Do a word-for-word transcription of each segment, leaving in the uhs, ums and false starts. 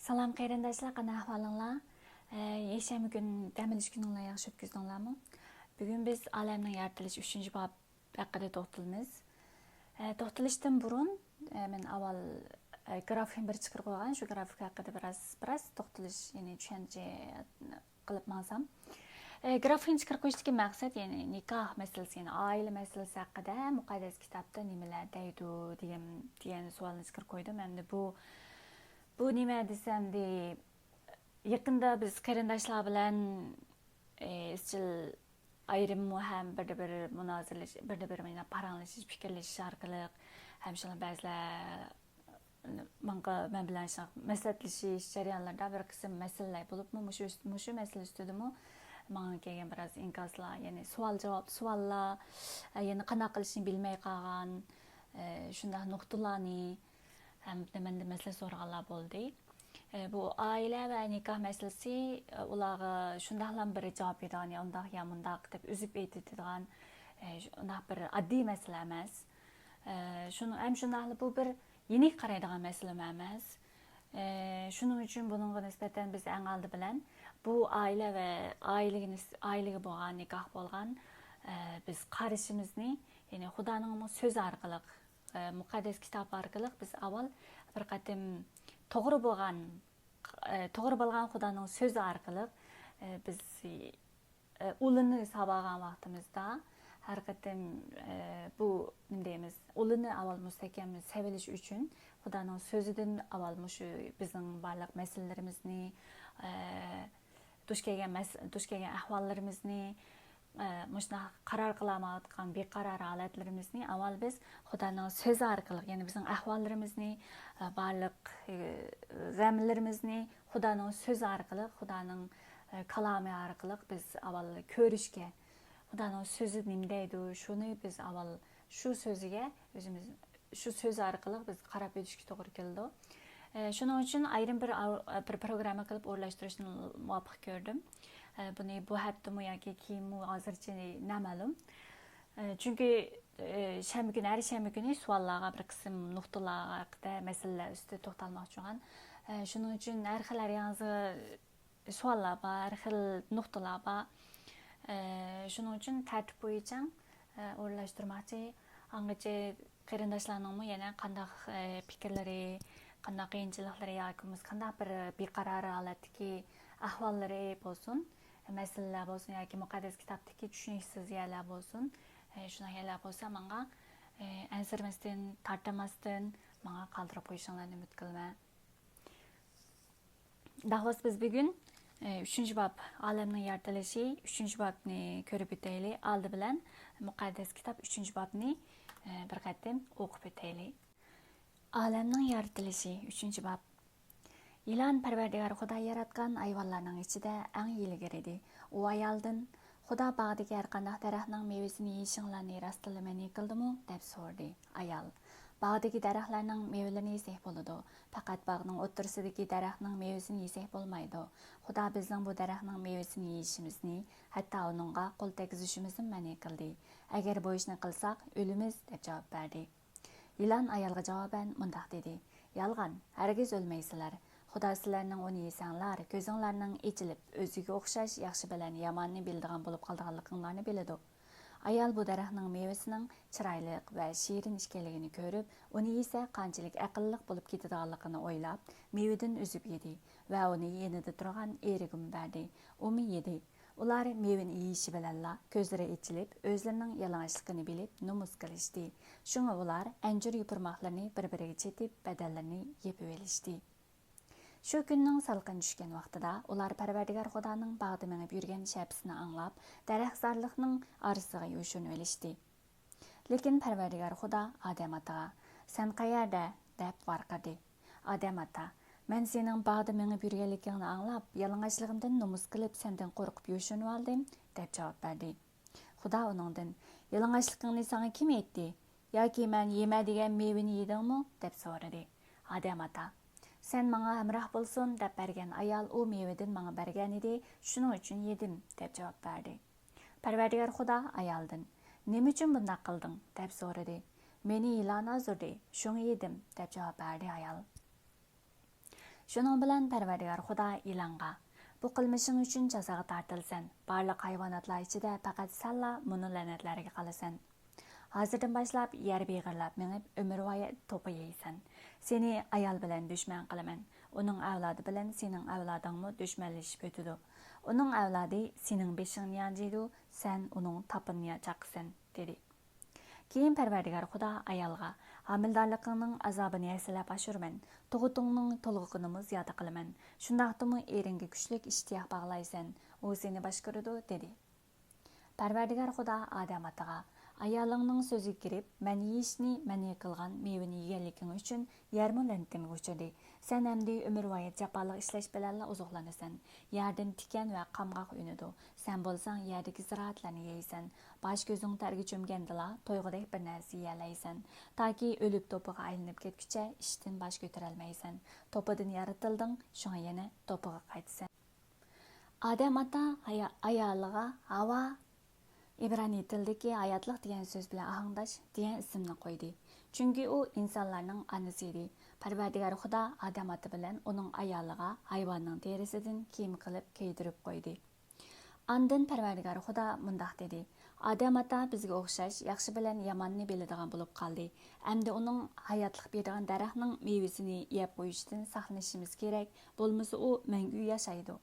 سالام قېرىنداشلار، قانداق ئەھۋالىڭلار؟ ئە، يەكشەنبە كۈن دەم ئېلىش كۈنۈڭلار ياخشى ئۆتكۈزدۈڭلارمۇ؟ بۈگۈن بىز ئالەمنىڭ يارىتىلىشى ئۈچىنچى باب ھەققىدە توختىلىمىز. ئە، توختىلىشتىن بۇرۇن، ئە، مەن ئاۋۋال، ئە، گرافىم بىر چىقىرىپ قويغان، شۇ گرافىك ھەققىدە بىراز، بىراز توختىلىش، يەنى چۈشەنچە قىلىپ ماڭسام. ئە، گرافىكنى چىقىرىپ قويۇشتىكى مەقسەت، يەنى نىكاھ مەسىلىسى، يەنى ئائىلە مەسىلىسى ھەققىدە مۇقەددەس كىتابتا نېمىلەر دەيدۇ دېگەن، دېگەن سوئالنى چىقىرىپ قويدۇم. ئەمدى بۇ، بۇ نېمە دېسە، ئەمدى يېقىندا بىز قېرىنداشلار بىلەن، ئە، ئىزچىل ئايرىم ھەم بىردە بىر مۇنازىرىلىشىش، بىردە بىر مانا پاراڭلىشىش، پىكىرلىشىش ئارقىلىق ھەم شۇڭا بەزىلەر ماڭا، مەن بىلەن شۇنداق مەسلىھەتلىشىش جەريانلىرىدا بىر قىسىم مەسىلىلەر بولۇپمۇ، مۇشۇ، مۇشۇ مەسىلە ئۈستىدىمۇ ماڭا كەلگەن بىراز ئىنكاسلار، يەنى سوئال جاۋاب، سوئاللار، ئە، يەنە قانداق قىلىشنى بىلمەي قالغان، ئە، شۇنداق نۇقتىلارنى ھەم مەندىن مەسىلە سورىغانلار بولدى. ئە، بۇ ئائىلە ۋە نىكاھ مەسىلىسى، ئە، ئۇلارغا شۇنداقلا بىر جاۋاب بېرىدىغان، يا ئۇنداق، يا مۇنداق دەپ ئۈزۈپ ئېيتىۋېتىدىغان، ئە، شۇنداق بىر ئاددىي مەسىلە ئەمەس. ئە، شۇنىڭ، ھەم شۇنداقلا بۇ بىر يېنىك قارايدىغان مەسىلىمۇ ئەمەس. ئە، شۇنىڭ ئۈچۈن بۇنىڭغا نىسبەتەن بىز ئەڭ ئالدى بىلەن بۇ ئائىلە ۋە ئائىلىگە نىس-، ئائىلىگە بولغان، نىكاھ بولغان، ئە، بىز قارىشىمىزنى، يەنى خۇدانىڭ سۆزى ئارقىلىق، ئە، مۇقەددەس كىتاب ئارقىلىق بىز ئاۋۋال بىر قېتىم توغرا بولغان، ئە، توغرا بولغان خۇدانىڭ سۆزى ئارقىلىق، ئە، بىز ئە، ئۇلىنى ساۋالغان ۋاقتىمىزدا، ھەر قېتىم، ئە، بۇ، نېمە دەيمىز، ئۇلىنى ئاۋۋال مۇستەھكەم سېۋىلىش ئۈچۈن، خۇدانىڭ سۆزىدىن ئاۋۋال مۇشۇ بىزنىڭ بارلىق مەسىلىلىرىمىزنى، ئە، دۇچ كەلگەن مەس-، دۇچ كەلگەن ئەھۋاللىرىمىزنى، ئە، مۇشۇنداق قارار قىلالمايۋاتقان بىقارار ھالەتلىرىمىزنى ئاۋۋال بىز خۇدانىڭ سۆزى ئارقىلىق، يەنى بىزنىڭ ئەھۋاللىرىمىزنى، ئە، بارلىق، ئە، غەملىرىمىزنى خۇدانىڭ سۆزى ئارقىلىق، خۇدانىڭ، ئە، كالامى ئارقىلىق بىز ئاۋۋال كۆرۈشكە، خۇدانىڭ سۆزى نېمە دەيدۇ، شۇنى بىز ئاۋۋال شۇ سۆزىگە ئۆزىمىز، شۇ سۆز ئارقىلىق بىز قاراپ ئۆتۈشكە توغرا كېلىدۇ. ئە، شۇنىڭ ئۈچۈن ئايرىم بىر ئاۋ-، بىر پروگرامما قىلىپ ئورۇنلاشتۇرۇشنى مۇۋاپىق كۆردۈم. ئە، بۇنى بۇ ھەپتىمۇ ياكى كېيىنمۇ ھازىرچە نامەلۇم. ئە، چۈنكى، ئە، شەنبە كۈنى، ھەر شەنبە كۈنى سوئاللارغا بىر قىسىم نۇقتىلار ھەققىدە مەسىلىلەر ئۈستىدە توختالماقچى بولغان. ئە، شۇنىڭ ئۈچۈن ھەر خىل، ھەر ياڭزا سوئاللار بار، ھەر خىل نۇقتىلار بار. ئە، شۇنىڭ ئۈچۈن تەرتىپ بويىچە، ئە، ئورۇنلاشتۇرماقچى. ئاڭغىچە قېرىنداشلارنىڭمۇ يەنە قانداق، ئە، پىكىرلىرى، قانداق قىيىنچىلىقلىرى ياكى بولمىسا قانداق بىر بىقارار ھالەتتىكى ئەھۋاللىرى بولسۇن، مەسىلىلەر بولسۇن ياكى مۇقەددەس كىتابتىكى چۈشىنىكسىز يەرلەر بولسۇن، ئە، شۇنداق يەرلەر بولسا ماڭا، ئە، ئەنسىرىمەستىن، تارتىنماستىن ماڭا قالدۇرۇپ قويۇشۇڭلارنى ئۈمىد قىلىمەن. داخلىسا بىز بۈگۈن، ئە، ئۈچىنچى باب، ئالەمنىڭ يارىتىلىشى، ئۈچىنچى بابنى كۆرۈپ ئۆتەيلى. ئالدى بىلەن مۇقەددەس كىتاب ئۈچىنچى بابنى، ئە، بىر قېتىم ئوقۇپ ئۆتەيلى. ئالەمنىڭ يارىتىلىشى، ئۈچىنچى باب. يىلان پەرۋەردىگار خۇدا ياراتقان ھايۋانلارنىڭ ئىچىدە ئەڭ يىلگىرىدى. ئۇ ئايالدىن، «خۇدا باغدىكى ھەر قانداق دەرەخنىڭ مېۋىسىنى يېيىشىڭلارنى راستتىنلا مەنئى قىلدىمۇ؟» دەپ سورىدى. ئايال، «باغدىكى دەرەخلەرنىڭ مېۋىلىرىنى يېسەك بولىدۇ، پەقەت باغنىڭ ئوتتۇرىسىدىكى دەرەخنىڭ مېۋىسىنى يېسەك بولمايدۇ. خۇدا بىزنىڭ بۇ دەرەخنىڭ مېۋىسىنى يېيىشىمىزنى، ھەتتا ئۇنىڭغا قول تەگكۈزۈشىمىزنىمۇ مەنئى قىلدى. ئەگەر بۇ ئىشنى قىلساق، ئۆلىمىز» دەپ جاۋاب بەردى. يىلان ئايالغا جاۋابەن مۇنداق دېدى، «يالغان، ھەرگىز ئۆلمەيسىلەر. خۇدا سىلەرنىڭ ئۇنى يېسەڭلار، كۆزۈڭلارنىڭ ئېچىلىپ، ئۆزىگە ئوخشاش ياخشى بىلەن ياماننى بىلىدىغان بولۇپ قالىدىغانلىقىڭلارنى بىلىدۇ.» ئايال بۇ دەرەخنىڭ مېۋىسىنىڭ چىرايلىق ۋە شېرىن ئىكەنلىكىنى كۆرۈپ، ئۇنى يېسە قانچىلىك ئەقىللىق بولۇپ كېتىدىغانلىقىنى ئويلاپ، مېۋىدىن ئۈزۈپ يېدى ۋە ئۇنى يېنىدا تۇرغان ئېرىگىمۇ بەردى. ئۇمۇ يېدى. ئۇلار مېۋىنى يېيىشى بىلەنلا كۆزلىرى ئېچىلىپ، ئۆزلىرىنىڭ يالىڭاچلىقىنى بىلىپ، نومۇس قىلىشتى. شۇڭا ئۇلار ئەنجۈر يوپۇرماقلىرىنى بىر-بىرىگە چېتىپ، بەدەنلىرىنى يېپىۋېلىشتى. شۇ كۈننىڭ سالقىن چۈشكەن ۋاقتىدا ئۇلار پەرۋەردىگار خۇدانىڭ باغدا مېڭىپ يۈرگەن شەپىسىنى ئاڭلاپ، دەرەخزارلىقنىڭ ئارىسىغا يوشۇرۇنۇۋېلىشتى. لېكىن پەرۋەردىگار خۇدا ئادەم ئاتىغا، «سەن قەيەردە؟» دەپ ۋارقىرىدى. ئادەم ئاتا، «مەن سېنىڭ باغدا مېڭىپ يۈرگەنلىكىڭنى ئاڭلاپ، يالىڭاچلىقىمدىن نومۇس قىلىپ، سەندىن قورقۇپ يوشۇرۇنۇۋالدىم» دەپ جاۋاب بەردى. خۇدا ئۇنىڭدىن، «يالىڭاچلىقىڭنى ساڭا كىم ئېيتتى؟ ياكى مەن يېمە دېگەن مېۋىنى يېدىڭمۇ؟» دەپ سورىدى. ئادەم ئاتا، «سەن ماڭا ھەمراھ بولسۇن دەپ بەرگەن ئايال ئۇ مېۋىدىن ماڭا بەرگەنىدى، شۇنىڭ ئۈچۈن يېدىم» دەپ جاۋاب بەردى. پەرۋەردىگار خۇدا ئايالدىن، «نېمە ئۈچۈن بۇنداق قىلدىڭ؟» دەپ سورىدى. «مېنى يىلان ئازدۇردى، شۇڭا يېدىم» دەپ جاۋاب بەردى ئايال. شۇنىڭ بىلەن پەرۋەردىگار خۇدا يىلانغا، بۇ قىلمىشىڭ ئۈچۈن جازاغا تارتىلىسەن، بارلىق ھايۋاناتلار ئىچىدە پەقەت سەنلا مۇنۇ لەنەتلەرگە قالىسەن. ھازىردىن باشلاپ يەر بېغىرلاپ مېڭىپ، ئۆمۈرۋايەت توپا يەيسەن. سېنى ئايال بىلەن دۈشمەن قىلىمەن. ئۇنىڭ ئەۋلادى بىلەن سېنىڭ ئەۋلادىڭمۇ دۈشمەنلىشىپ ئۆتىدۇ. ئۇنىڭ ئەۋلادى سېنىڭ بېشىڭنى يانجىيدۇ، سەن ئۇنىڭ تاپىنىنى چاقىسەن، دېدى. كېيىن پەرۋەردىگار خۇدا ئايالغا، ھامىلىدارلىقىڭنىڭ ئازابىنى ھەسسىلەپ ئاشۇرىمەن، تۇغۇتۇڭنىڭ تولغىقىنىمۇ زىيادە قىلىمەن. شۇنداقتىمۇ ئېرىڭگە كۈچلۈك ئىشتىياق باغلايسەن، ئۇ سېنى باشقۇرىدۇ، دېدى. پەرۋەردىگار خۇدا ئادەم ئاتىغا، ئايالىڭنىڭ سۆزىگە كىرىپ، مەن يېيىشنى مەنئى قىلغان مېۋىنى يېگەنلىكىڭ ئۈچۈن يەرمۇ لەنىتىمگە ئۇچرىدى. سەن ئەمدى ئۆمۈرۋايەت جاپالىق ئىشلەش بىلەنلا ئوزۇقلىنىسەن. يەردىن تىكەن ۋە قامغاق ئۈنىدۇ. سەن بولساڭ يەردىكى زىرائەتلەرنى يەيسەن. باش كۆزۈڭ تەرگە چۆمگەندىلا تويغۇدەك بىر نەرسە يېيەلەيسەن. تاكى ئۆلۈپ توپىغا ئايلىنىپ كەتكۈچە ئىشتىن باش كۆتۈرەلمەيسەن. توپىدىن يارىتىلدىڭ، شۇڭا يەنە توپىغا قايتىسەن. ئادەم ئاتا ھايا-، ئايالىغا ھاۋا، ئىبرانىي تىلدىكى ھاياتلىق دېگەن سۆز بىلەن ئاھاڭداش، دېگەن ئىسىمنى قويدى. چۈنكى ئۇ ئىنسانلارنىڭ ئانىسى ئىدى. پەرۋەردىگار خۇدا ئادەم ئاتا بىلەن ئۇنىڭ ئايالىغا ھايۋاننىڭ تېرىسىدىن كىيىم قىلىپ كىيدۈرۈپ قويدى. ئاندىن پەرۋەردىگار خۇدا مۇنداق دېدى، ئادەم ئاتا بىزگە ئوخشاش ياخشى بىلەن ياماننى بىلىدىغان بولۇپ قالدى. ئەمدى ئۇنىڭ ھاياتلىق بېرىدىغان دەرەخنىڭ مېۋىسىنى يەپ قويۇشتىن ساقلىنىشىمىز كېرەك، بولمىسا ئۇ مەڭگۈ ياشايدۇ.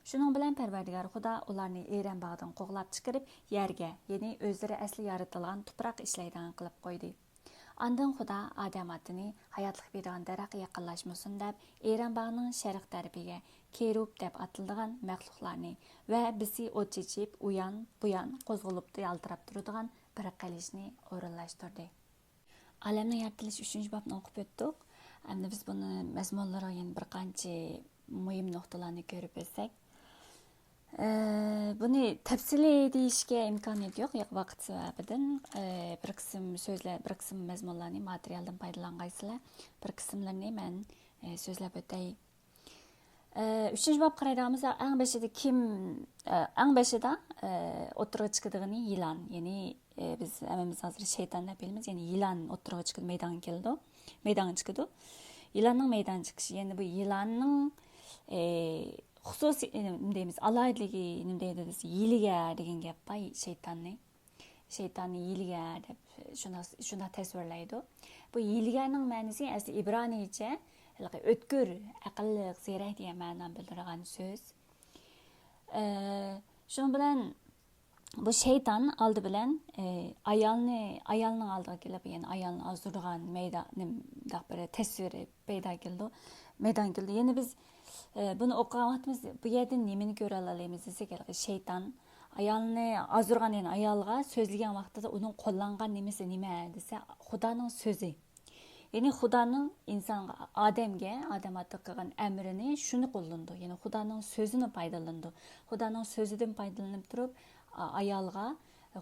شۇنىڭ بىلەن پەرۋەردىگار خۇدا ئۇلارنى ئېرەن باغدىن قوغلاپ چىقىرىپ، يەرگە، يەنى ئۆزلىرى ئەسلى يارىتىلغان تۇپراققا ئىشلەيدىغان قىلىپ قويدى. ئاندىن خۇدا ئادەم ئاتىنى ھاياتلىق بېرىدىغان دەرەخكە يېقىنلاشمىسۇن دەپ، ئېرەن باغنىڭ شەرق تەرىپىگە كېرۇب دەپ ئاتىلىدىغان مەخلۇقلارنى ۋە بىسى ئوت چېچىپ، ئۇيان، بۇيان قوزغىلىپ يالتىراپ تۇرىدىغان بىر قىلىچنى ئورۇنلاشتۇردى. ئالەمنىڭ يارىتىلىشى ئۈچىنچى بابنى ئوقۇپ ئۆتتۇق. ئەمدى بىز بۇنى مەزمۇنلىرىغا يەنە بىر قانچە مۇھىم نۇقتىلارنى كۆرۈپ ئۆتسەك. ئە، بۇنى تەپسىلىي دېيىشكە ئىمكانىيەت يوق، ياق، ۋاقىت سەۋەبىدىن. ئە، بىر قىسىم سۆزلەر، بىر قىسىم مەزمۇنلارنى ماتېرىيالدىن پايدىلانغايسىلەر، بىر قىسىملىرىنى مەن، ئە، سۆزلەپ ئۆتەي. ئە، ئۈچىنچى باب قارايدىغان بولساق، ئەڭ بېشىدا كىم، ئە، ئەڭ بېشىدا، ئە، ئوتتۇرىغا چىقىدىغىنى يىلان، يەنى، ئە، بىز ھەممىمىز ھازىر شەيتان دەپ بىلىمىز، يەنى يىلان ئوتتۇرىغا چىقىدۇ، مەيدانغا كېلىدۇ، مەيدانغا چىقىدۇ. يىلاننىڭ مەيدانغا چىقىشى، يەنى بۇ يىلاننىڭ، ئە، خۇسۇسىي، ئە، نېمە دەيمىز، ئالاھىدىلىكى نېمە دەيدۇ دېسە، ھىيلىگەر دېگەن گەپ بار شەيتاننى. شەيتاننى ھىيلىگەر دەپ شۇنداق، شۇنداق تەسۋىرلەيدۇ. بۇ ھىيلىگەرنىڭ مەنىسى ئەسلى ئىبرانىيچە ھېلىقى ئۆتكۈر، ئەقىللىق، زېرەك دېگەن مەنىنى بىلدۈرىدىغان سۆز. ئە، شۇنىڭ بىلەن بۇ شەيتان ئالدى بىلەن، ئە، ئايالنى، ئايالنىڭ ئالدىغا كېلىپ، يەنى ئايالنى ئازدۇرىدىغان مەيدا-، نېمە، مۇنداق بىر تەسۋىرى پەيدا كېلىدۇ، مەيدانغا كېلىدۇ. يەنى بىز، ئە، بۇنى ئوقۇغان ۋاقتىمىزدا بۇ يەردىن نېمىنى كۆرەلەيمىز دېسەك، ھېلىقى شەيتان ئايالنى ئازدۇرغان، يەنى ئايالغا سۆزلىگەن ۋاقتىدا ئۇنىڭ قوللانغان نېمىسى نېمە دېسە، خۇدانىڭ سۆزى. يەنى خۇدانىڭ ئىنسانغا، ئادەمگە، ئادەم ئاتا قىلغان ئەمرىنى شۇنى قوللىنىدۇ. يەنى خۇدانىڭ سۆزىنى پايدىلىنىدۇ. خۇدانىڭ سۆزىدىن پايدىلىنىپ تۇرۇپ، ئا-، ئايالغا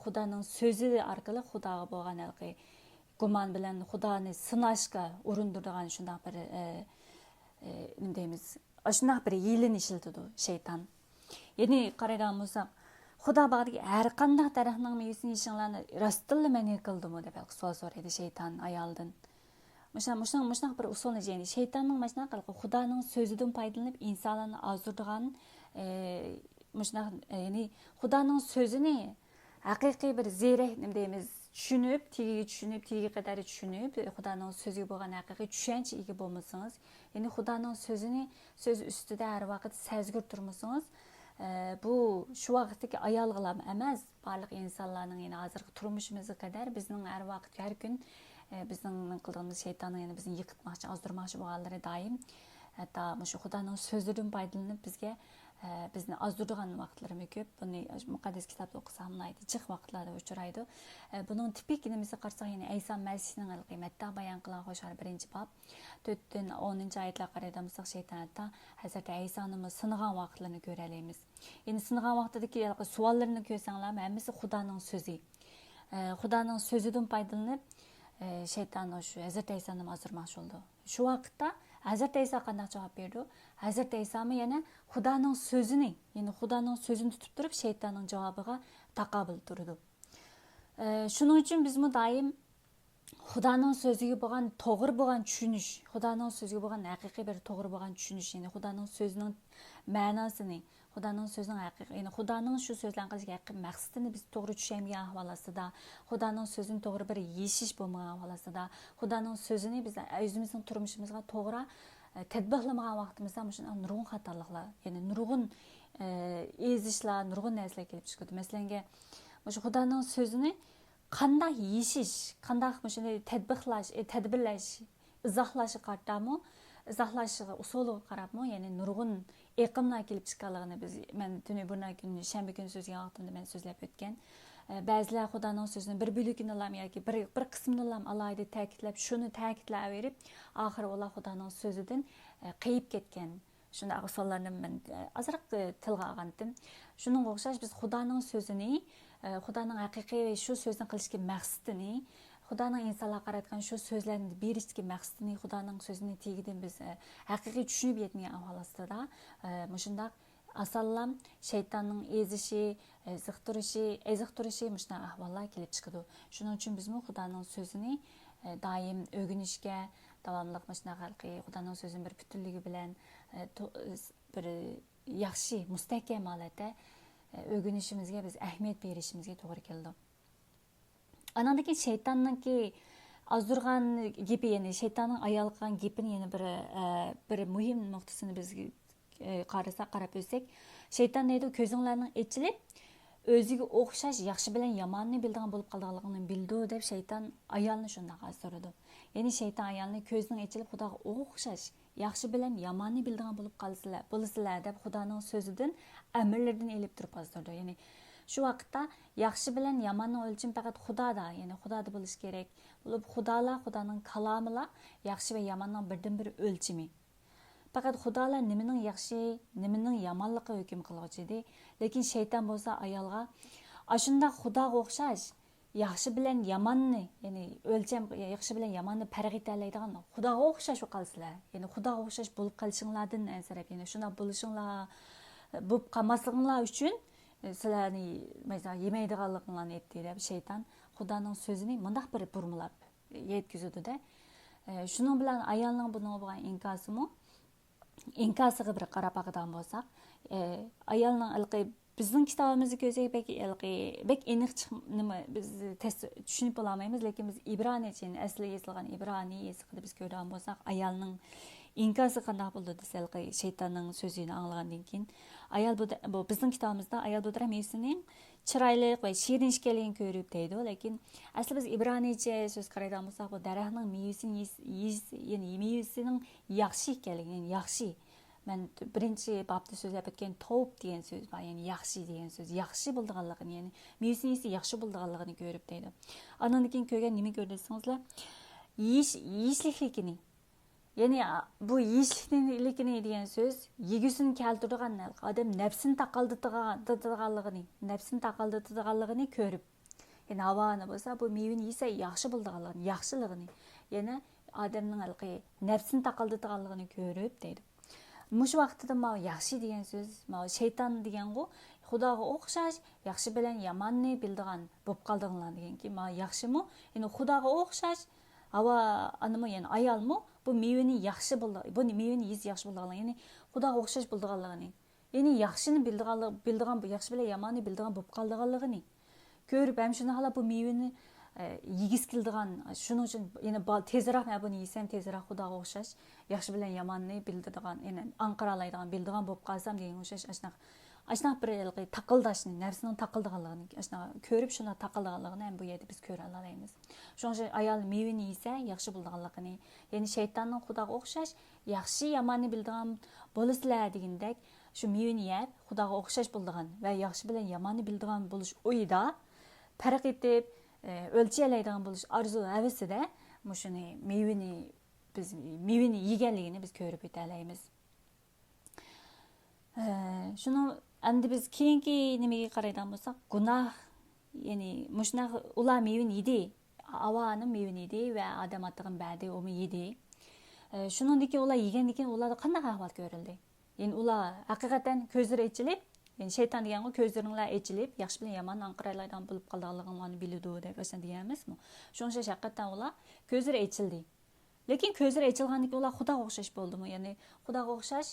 خۇدانىڭ سۆزى ئارقىلىق خۇداغا بولغان ھېلىقى گۇمان بىلەن خۇدانى سىناشقا ئۇرۇندۇرىدىغان شۇنداق بىر، ئە، ئە، نېمە دەيمىز، ئاشۇنداق بىر ھىيلىنى ئىشلىتىدۇ شەيتان. يەنى قارايدىغان بولساق، خۇدا باغدىكى ھەر قانداق دەرەخنىڭ مېۋىسىنى يېيىشىڭلارنى راستتىنلا مەنئى قىلدىمۇ دەپ سوئال سورايدۇ شەيتان ئايالدىن. مۇشۇ-، مۇشۇ-، مۇشۇنداق بىر ئۇسۇلنى، يەنى شەيتاننىڭ مۇشۇنداق قىلىپ خۇدانىڭ سۆزىدىن پايدىلىنىپ ئىنسانلارنى ئازدۇرىدىغان، ئە، مۇشۇنداق، ئە، يەنى خۇدانىڭ سۆزىنى ھەقىقىي بىر زېرەك، نېمە دەيمىز، چۈشىنىپ، تېگىگە چۈشىنىپ، تېگىگە قەدەر چۈشىنىپ، خۇدانىڭ سۆزىگە بولغان ھەقىقىي چۈشەنچە ئىگە بولمىسىڭىز، يەنى خۇدانىڭ سۆزىنى، سۆز ئۈستىدە ھەر ۋاقىت سەزگۈر تۇرمىسىڭىز، ئە، بۇ شۇ ۋاقىتتىكى ئايالغىلا ئەمەس، بارلىق ئىنسانلارنىڭ، يەنى ھازىرقى تۇرمۇشىمىزغا قەدەر بىزنىڭ ھەر ۋاقىت، ھەر كۈن، ئە، بىزنىڭ قىلىدىغىنىمىز شەيتاننىڭ، يەنى بىزنى يىقىتماقچى، ئازدۇرماقچى بولغانلىرى دائىم. ھەتتا مۇشۇ خۇدانىڭ سۆزىدىن پايدىلىنىپ بىزگە، ئە، بىزنى ئازدۇرىدىغان ۋاقىتلىرىمۇ كۆپ. بۇنى مۇقەددەس كىتابتا ئوقۇساق ناھايىتى جىق ۋاقىتلاردا ئۇچرايدۇ. ئە، بۇنىڭ تىپىك نېمىسىگە قارىساق، يەنى ئەيسا مەسىھنىڭ ھېلىقى مەتتا بايان قىلغان خوشخەۋەر بىرىنچى باب، تۆتتىن ئونىنچى ئايەتلەرگە قارايدىغان بولساق، شەيتان ھەتتا ھەزرىتى ئەيسانىمۇ سىنىغان ۋاقىتلىرىنى كۆرەلەيمىز. يەنى سىنىغان ۋاقتىدىكى ھېلىقى سوئاللىرىنى كۆرسەڭلارمۇ، ھەممىسى خۇدانىڭ سۆزى. ئە، خۇدانىڭ سۆزىدىن پايدىلىنىپ، ئە، شەيتان شۇ ھەزرىتى ئەيسانىمۇ ئازدۇرماقچى بولىدۇ. شۇ ۋاقىتتا ھەزرىتى ئەيسا قانداق جاۋاب بېرىدۇ؟ ھەزرىتى ئەيسامۇ يەنە خۇدانىڭ سۆزىنى، يەنى خۇدانىڭ سۆزىنى تۇتۇپ تۇرۇپ، شەيتاننىڭ جاۋابىغا تاقابىل تۇرىدۇ. ئە، شۇنىڭ ئۈچۈن بىزمۇ دائىم خۇدانىڭ سۆزىگە بولغان توغرا بولغان چۈشىنىش، خۇدانىڭ سۆزىگە بولغان ھەقىقىي بىر توغرا بولغان چۈشىنىش، يەنى خۇدانىڭ سۆزىنىڭ مەناسىنى، خۇدانىڭ سۆزىنىڭ ھەقىقىي، يەنى خۇدانىڭ شۇ سۆزلەرنى قىلىشتىكى ھەقىقىي مەقسىتىنى بىز توغرا چۈشەنمىگەن ئەھۋال ئاستىدا، خۇدانىڭ سۆزىنى توغرا بىر يېشىش بولمىغان ئەھۋال ئاستىدا، خۇدانىڭ سۆزىنى بىز ئۆزىمىزنىڭ تۇرمۇشىمىزغا توغرا، ئە، تەتبىقلىمىغان ۋاقتىمىزدا مۇشۇنداق نۇرغۇن خاتالىقلار، يەنى نۇرغۇن، ئە، ئېزىشلار، نۇرغۇن نەرسىلەر كېلىپ چىقىدۇ. مەسىلەنگە، مۇشۇ خۇدانىڭ سۆزىنى قانداق يېشىش، قانداق مۇشۇنى تەتبىقلاش، ئى، تەدبىرلەش، ئىزاھلاشقا قارىتامۇ، ئىزاھلاش ئۇسۇلىغا قاراپمۇ، يەنى نۇرغۇن ئېقىملار كېلىپ چىققانلىقىنى بىز، مەن تۈنى بۇرنا كۈنى، شەنبە كۈنى سۆزلىگەن ۋاقتىمدا مەن سۆزلەپ ئۆتكەن. ئە، بەزىلەر خۇدانىڭ سۆزىنى بىر بۆلىكىنىلا ياكى بىر، بىر قىسمىنىلا ئالاھىدە تەكىتلەپ، شۇنى تەكىتلەۋېرىپ، ئاخىرى ئۇلار خۇدانىڭ سۆزىدىن، ئە، قېيىپ كەتكەن. شۇنداق ئۇسۇللارنى مەن، ئە، ئازراق، ئە، تىلغا ئالغانتىم. شۇنىڭغا ئوخشاش بىز خۇدانىڭ سۆزىنى، ئە، خۇدانىڭ ھەقىقىي شۇ سۆزنى قىلىشتىكى مەقسىتىنى، خۇدانىڭ ئىنسانلارغا قارايدىغان شۇ سۆزلەرنى بېرىشتىكى مەقسىتىنى، خۇدانىڭ سۆزىنى تېگىدىن بىز، ئە، ھەقىقىي چۈشىنىپ يەتمىگەن ئەھۋال ئاستىدا، ئە، مۇشۇنداق ئاسانلا شەيتاننىڭ ئېزىشى، ئېزىقتۇرۇشى، ئېزىقتۇرۇشى مۇشۇنداق ئەھۋاللار كېلىپ چىقىدۇ. شۇنىڭ ئۈچۈن بىزمۇ خۇدانىڭ سۆزىنى، ئە، دائىم ئۆگىنىشكە، داۋاملىق مۇشۇنداق ھېلىقى خۇدانىڭ سۆزىنى بىر پۈتۈنلۈكى بىلەن، ئە، تو-، بىر ياخشى، مۇستەھكەم ھالەتتە، ئە، ئۆگىنىشىمىزگە بىز ئەھمىيەت بېرىشىمىزگە توغرا كېلىدۇ. ئاناندىن كېيىن شەيتاننىڭكى ئازدۇرغان گېپى، يەنى شەيتاننىڭ ئايالغا قىلغان گېپىنى يەنە بىر، ئە، بىر مۇھىم نۇقتىسىنى بىز، ئە، قارىساق، قاراپ ئۆتسەك، شەيتان دەيدۇ، كۆزۈڭلارنىڭ ئېچىلىپ، ئۆزىگە ئوخشاش ياخشى بىلەن ياماننى بىلىدىغان بولۇپ قالىدىغانلىقىڭنى بىلىدۇ، دەپ شەيتان ئايالنى شۇنداق ئازدۇرىدۇ. يەنى شەيتان ئايالنى كۆزىنىڭ ئېچىلىپ، خۇداغا ئوخشاش ياخشى بىلەن ياماننى بىلىدىغان بولۇپ قالىسىلەر، بولىسىلەر، دەپ خۇدانىڭ سۆزىدىن، ئەمىرلىرىدىن ئېلىپ تۇرۇپ ئازدۇرىدۇ. يەنى شۇ ۋاقىتتا ياخشى بىلەن ياماننىڭ ئۆلچىمى پەقەت خۇدادا، يەنى خۇدادا بولۇشى كېرەك. بولۇپ خۇدالا، خۇدانىڭ كالامىلا ياخشى ۋە ياماننىڭ بىردىنبىر ئۆلچىمى. پەقەت خۇدالا نېمىنىڭ ياخشى، نېمىنىڭ يامانلىقى ھۆكۈم قىلغۇچى ئىدى. لېكىن شەيتان بولسا ئايالغا، ئاشۇنداق خۇداغا ئوخشاش ياخشى بىلەن ياماننى، يەنى ئۆلچەم، ياخشى بىلەن ياماننى پەرق ئېتەلەيدىغان خۇداغا ئوخشاش بولۇپ قالىسىلەر. يەنى خۇداغا ئوخشاش بولۇپ قېلىشىڭلاردىن ئەنسىرەپ، يەنى شۇنداق بولۇشۇڭلار، بولۇپ قالماسلىقىڭلار ئۈچۈن، سىلەرنى، مەسىلەن، يېمەيدىغانلىقىڭلارنى ئېيتتى، دەپ شەيتان خۇدانىڭ سۆزىنى مۇنداق بىر بۇرمىلاپ يەتكۈزىدۇ-دە. شۇنىڭ بىلەن ئايالنىڭ بۇنىڭغا بولغان ئىنكاسىمۇ، ئىنكاسىغا بىر قاراپ باقىدىغان بولساق، ئايالنىڭ ھېلىقى بىزنىڭ كىتابىمىزدا كۆرسەك بەك ھېلىقى بەك ئېنىق چىق-، نېمە، بىز تەس-، چۈشىنىپ بولالمايمىز، لېكىن بىز ئىبرانىيچە، يەنى ئەسلى يېزىلغان ئىبرانىي يېزىقىدا بىز كۆرىدىغان بولساق، ئايالنىڭ ئىنكاسى قانداق بولىدۇ دېسە، ھېلىقى شەيتاننىڭ سۆزىنى ئاڭلىغاندىن كېيىن، ئايال بۇ، بۇ بىزنىڭ كىتابىمىزدا ئايال بۇ دەرەخ مېۋىسىنىڭ چىرايلىق ۋە شېرىن ئىكەنلىكىنى كۆرۈپ دەيدۇ، لېكىن ئەسلى بىز ئىبرانىيچە سۆز قارايدىغان بولساق، بۇ دەرەخنىڭ مېۋىسىنى يېس-، يېس-، يەنى مېۋىسىنىڭ ياخشى ئىكەنلىكىنى، يەنى ياخشى. مەن بىرىنچى بابتا سۆزلەپ ئۆتكەن توب دېگەن سۆز بار، يەنى ياخشى دېگەن سۆز، ياخشى بولىدىغانلىقىنى، يەنى مېۋىسىنى يېسە ياخشى بولىدىغانلىقىنى كۆرۈپ دەيدۇ. ئاندىن كېيىن كۆرگەن نېمە كۆردى دېسىڭىزلەر؟ يېيىش-، يېيىشلىكلىكىنى. يەنى، بۇ يېيىشلىكلىكىنى دېگەن سۆز، يېگۈسىنى كەلتۈرىدىغان، ئادەم نەپسىنى تاقالدىتىدىغانلىقىنى، نەپسىنى تاقالدىتىدىغانلىقىنى كۆرۈپ، يەنى ھاۋا ئانا بولسا، بۇ مېۋىنى يېسە ياخشى بولىدىغانلىقىنى، ياخشىلىقىنى، يەنى ئادەمنىڭ ھېلىقى نەپسىنى تاقالدىتىدىغانلىقىنى كۆرۈپ دەيدۇ. مۇشۇ ۋاقتىدا ماۋۇ ياخشى دېگەن سۆز، ماۋۇ شەيتان دېگەنغۇ خۇداغا ئوخشاش ياخشى بىلەن ياماننى بىلىدىغان بولۇپ قالدىڭلار دېگەنكى، ماۋۇ ياخشىمۇ، يەنى خۇداغا ئوخشاش ھاۋا ئانىمۇ، يەنى ئايالمۇ بۇ مېۋىنى ياخشى بولىدۇ، بۇ مېۋىنى يېسە ياخشى بولىدىغانلىقىنى، يەنى خۇداغا ئوخشاش بولىدىغانلىقىنى، يەنى ياخشىنى بىلىدىغانلىق-، بىلىدىغان، ياخشى بىلەن ياماننى بىلىدىغان بولۇپ قالىدىغانلىقىنى كۆرۈپ، ھەم شۇنداقلا بۇ مېۋىنى، ئە، يېگۈسى كېلىدىغان، شۇنىڭ ئۈچۈن يەنە با-، تېزراق مەن بۇنى يېسەم، تېزراق خۇداغا ئوخشاش ياخشى بىلەن ياماننى بىلىدىغان، يەنى ئاڭقىرالايدىغان، بىلىدىغان بولۇپ قالسام دېگەنگە ئوخشاش ئاشۇنداق، ئاشۇنداق بىر ھېلىقى تاقىلداشنى، نەپسىنىڭ تاقىلىدىغانلىقىنى ئاشۇنداق كۆرۈپ، شۇنداق تاقىلىدىغانلىقىنى ھەم بۇ يەردە بىز كۆرەلالايمىز. شۇنىڭ ئۈچۈن ئايال مېۋىنى يېسە ياخشى بولىدىغانلىقىنى، يەنى شەيتاننىڭ خۇداغا ئوخشاش ياخشى ياماننى بىلىدىغان بولىسىلەر دېگىنىدەك، شۇ مېۋىنى يەپ، خۇداغا ئوخشاش بولىدىغان ۋە ياخشى بىلەن ياماننى بىلىدىغان بولۇش ئويىدا، پەرق ئېتىپ، ئە، ئۆلچىيەلەيدىغان بولۇش ئارزۇ ھەۋىسىدە مۇشۇنى مېۋىنى، بىز مېۋىنى يېگەنلىكىنى بىز كۆرۈپ ئۆتەلەيمىز. ئە، شۇنىڭ ئەمدى بىز كېيىنكى نېمىگە قارايدىغان بولساق، گۇناھ، يەنى مۇشۇنداق ئۇلار مېۋىنى يېدى، ھاۋا ئانىم مېۋىنى يېدى ۋە ئادەم ئاتىغىنى بەردى، ئۇمۇ يېدى. ئە، شۇنىڭدىن كېيىن ئۇلار يېگەندىن كېيىن ئۇلاردا قانداق ئەھۋال كۆرۈلدى؟ يەنى ئۇلار ھەقىقەتەن كۆزلىرى ئېچىلىپ، يەنى شەيتان دېگەنغۇ كۆزلىرىڭلار ئېچىلىپ، ياخشى بىلەن يامان ئاڭقىرايلايدىغان بولۇپ قالىدىغانلىقىڭلارنى بىلىدۇ دەپ ئاشۇنداق دېگەن ئەمەسمۇ؟ شۇنىڭ ئۈچۈن ھەقىقەتەن ئۇلار كۆزلىرى ئېچىلدى. لېكىن كۆزلىرى ئېچىلغاندىن كېيىن ئۇلار خۇداغا ئوخشاش بولدىمۇ؟ يەنى خۇداغا ئوخشاش،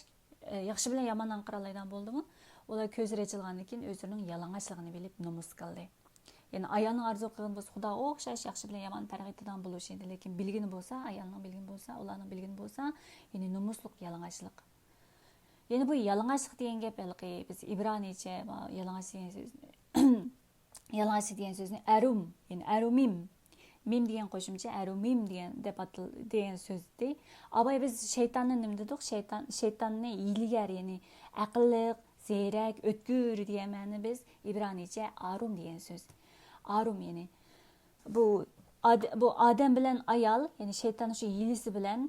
ئە، ياخشى بىلەن يامان ئاڭقىرالايدىغان بولدىمۇ؟ ئۇلار كۆزلىرى ئېچىلغاندىن كېيىن ئۆزلىرىنىڭ يالىڭاچلىقىنى بىلىپ نومۇس قىلدى. يەنى ئايالنىڭ ئارزۇ قىلغىنى بولسا خۇداغا ئوخشاش ياخشى بىلەن يامان پەرق ئېتىدىغان بولۇش ئىدى. لېكىن بىلگىنى بولسا، ئايالنىڭ بىلگىنى بولسا، ئۇلارنىڭ بىلگىنى بولسا، يەنى نومۇسلۇق يالىڭاچلىق. يەنى بۇ يالىڭاچلىق دېگەن گەپ ھېلىقى بىز ئىبرانىيچە يالىڭاچ دېگەن سۆز، يالىڭاچ دېگەن سۆزنى ئەرۇم، يەنى ئەرۇمىم، مىم دېگەن قوشۇمچە ئەرۇمىم دېگەن، دەپ ئاتال-، دېگەن سۆزدى. ئاۋاي بىز شەيتاننى نېمە دېدۇق؟ شەيتان، شەيتاننى ھىيلىگەر، يەنى ئەقىللىق، زېرەك، ئۆتكۈر دېگەن مەنىنى بىز ئىبرانىيچە ئارۇم دېگەن سۆز. ئارۇم، يەنى بۇ ئاد-، بۇ ئادەم بىلەن ئايال، يەنى شەيتان شۇ ھىيلىسى بىلەن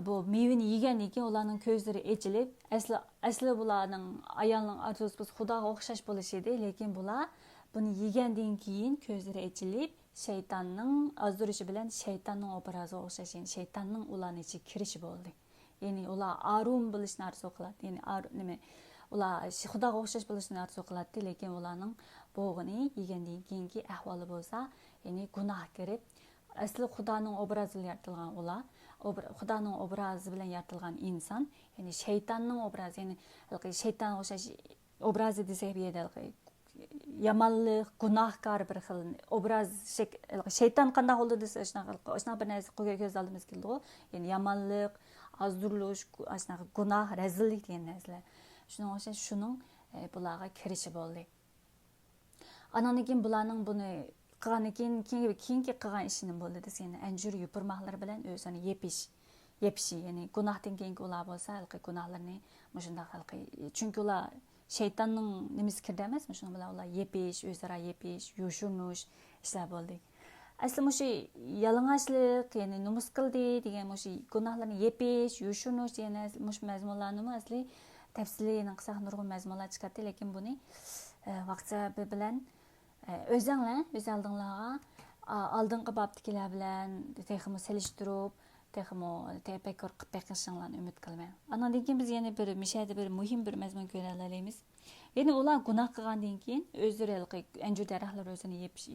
بۇ مېۋىنى يېگەندىن كېيىن ئۇلارنىڭ كۆزلىرى ئېچىلىپ، ئەسلى، ئەسلى بۇلارنىڭ ئايالنىڭ ئارزۇسى بولسا خۇداغا ئوخشاش بولۇش ئىدى، لېكىن بۇلار بۇنى يېگەندىن كېيىن كۆزلىرى ئېچىلىپ، شەيتاننىڭ ئازدۇرۇشى بىلەن شەيتاننىڭ ئوبرازىغا ئوخشاش، يەنى شەيتاننىڭ ئۇلارنىڭ ئىچىگە كىرىشى بولدى. يەنى ئۇلار ئارۇم بولۇشنى ئارزۇ قىلاتتى. يەنى ئار-، نېمە، ئۇلار ش-، خۇداغا ئوخشاش بولۇشنى ئارزۇ قىلاتتى، لېكىن ئۇلارنىڭ بولغىنى يېگەندىن كېيىنكى ئەھۋالى بولسا، يەنى گۇناھقا كىرىپ، ئەسلى خۇدانىڭ ئوبرازى بىلەن يارىتىلغان ئۇلار، ئوبر-، خۇدانىڭ ئوبرازى بىلەن يارىتىلغان ئىنسان، يەنى شەيتاننىڭ ئوبرازى، يەنى ھېلىقى شەيتانغا ئوخشاش ئوبرازى دېسەك، بۇ يەردە ھېلىقى يامانلىق، گۇناھكار بىر خىل ئوبراز شەك-، شەيتان قانداق بولىدۇ دېسە، ئاشۇنداق، ئاشۇنداق بىر نەرسە كۆ-، كۆز ئالدىمىزغا كېلىدىغۇ. يەنى يامانلىق، ئازدۇرۇلۇش، گۇ-، ئاشۇنداق گۇناھ، رەزىللىك دېگەن نەرسىلەر. شۇنىڭغا ئوخشاش شۇنىڭ، ئە، بۇلارغا كىرىشى بولدى. ئاناندىن كېيىن بۇلارنىڭ بۇنى قىلغاندىن كېيىن، كېيىن، كېيىنكى قىلغان ئىشى نېمە بولدى دېسە، يەنى ئەنجۈر يوپۇرماقلىرى بىلەن ئۆزىنى يېپىش، يېپىشى، يەنى گۇناھتىن كېيىنكى ئۇلار بولسا ھېلىقى گۇناھلىرىنى مۇشۇنداق ھېلىقى، چۈنكى ئۇلار شەيتاننىڭ نېمىسى كىردى ئەمەسمۇ، شۇنىڭ بىلەن ئۇلار يېپىش، ئۆزئارا يېپىش، يوشۇرۇنۇش ئىشلار بولدى. ئەسلى مۇشۇ يالىڭاچلىق، يەنى نومۇس قىلدى دېگەن مۇشۇ گۇناھلىرىنى يېپىش، يوشۇرۇنۇش دېگەن نەرسە، مۇشۇ مەزمۇنلارنىمۇ ئەسلى تەپسىلىي يەنە قىلساق نۇرغۇن مەزمۇنلار چىقاتتى، لېكىن بۇنى، ئە، ۋاقىت سەۋەبى بىلەن، ئە، ئۆزەڭلار، ئۆز ئالدىڭلارغا، ئا-، ئالدىنقى بابتىكىلەر بىلەن تېخىمۇ سېلىشتۇرۇپ، تېخىمۇ تەپەككۇر قىلىپ بېقىشىڭلارنى ئۈمىد قىلىمەن. ئاناندىن كېيىن بىز يەنە بىر، مۇشۇ يەردە بىر مۇھىم بىر مەزمۇن كۆرەلەيمىز. يەنى ئۇلار گۇناھ قىلغاندىن كېيىن، ئۆزلىرى ھېلىقى ئەنجۈر دەرەخلىرى ئۆزىنى يېپىش-،